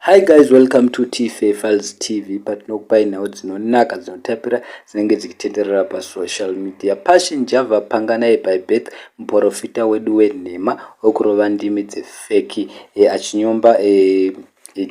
Hi guys, welcome to TFA Files TV, patinokupai nhau dzinonaka, dzinotapira, dzinenge dzichitenderera pasocial media. Passion Java Panganai by birth, muprofita wedu wenhema wekurova ndimi dzefake achinyomba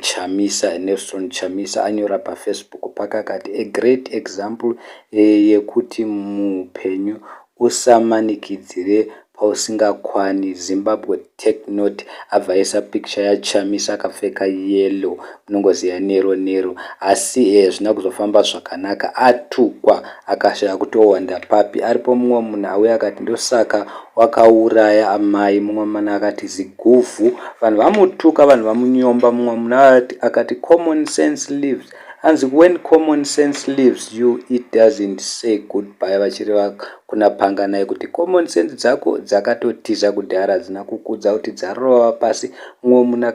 Chamisa, Nelson Chamisa. Anyora paFacebook pake akati, "A great example yekuti muupenyu usamanikidzire pausingakwani. Zimbabwe, take note." Abva aisa picture yaChamisa akapfeka yellow, munongoziva nero nero. Asi hazvina kuzofamba zvakanaka, atukwa akashaya kutowanda papi aripo. Mumwe munhu auya akati, "Ndosaka wakauraya amai." Mumwe munhu akati, "Ziguvhu." Vanhu vamutuka, vanhu vamunyomba. Mumwe munhu akati, "Common sense lives." Hanzi, "When common sense leaves you, it doesn't say goodbye." Vachireva kuna Panganai kuti common sense dzako dzakatotiza kudhara, hadzina kukudza kuti dzarova pasi. Mumwe munhu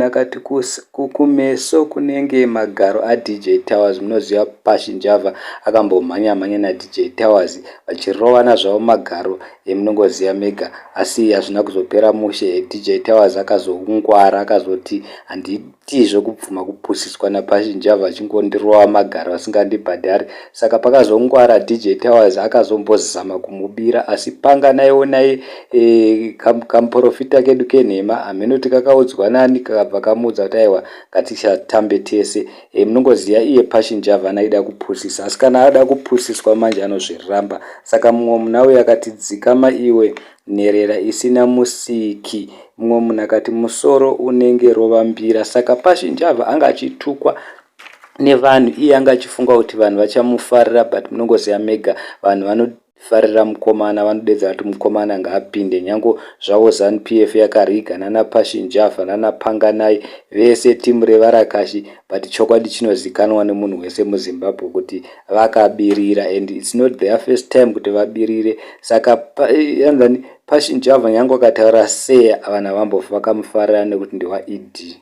akati, "Kumeso kunenge magaro aDJ Towers." Munoziva Passion Java akambomhanya mhanya naDJ Towers vachirovana zvavo magaro, emunongoziva mega. Asi hazvina kuzopera mushe. DJ Towers akazongwara, akazoti, "Handiti zvekubvuma kupusiswa naPassion Java achingondirova magaro asingandibhadhari." Saka pakazongwara DJ Towers, akazombozama kumubira, asi Panganaiwo naye kamuprofita kedu kenhema, hameno kakaudzwa nani, kakabva kamuudza kuti, "Aiwa, ngatichatambe tese." Munongoziva iye Passion Java anaida kupusisa, asi kana ada kupusiswa manje anozviramba. Saka mumwe munhu auya akati, "Dzikama iwe, nherera isina musiki." Mumwe munhu akati, "Musoro unenge rova mbira." Saka Passion Java anga achitukwa nevanhu, iye anga achifunga kuti vanhu vachamufarira, but munongoziva mega, vanhu vanofarira mukomana, vanodedza kuti mukomana ngaapinde. Nyange zvavo ZANU PF yakariga nana Passion Java nana Panganai vese, timu revarakashi, but chokwadi chinozikanwa nemunhu wese muZimbabwe kuti vakabirira, and it's not their first time kuti vabirire. Saka anzani Passion Java nyange akataura sei, vanhu havambofa vakamufarira nekuti ndewaED.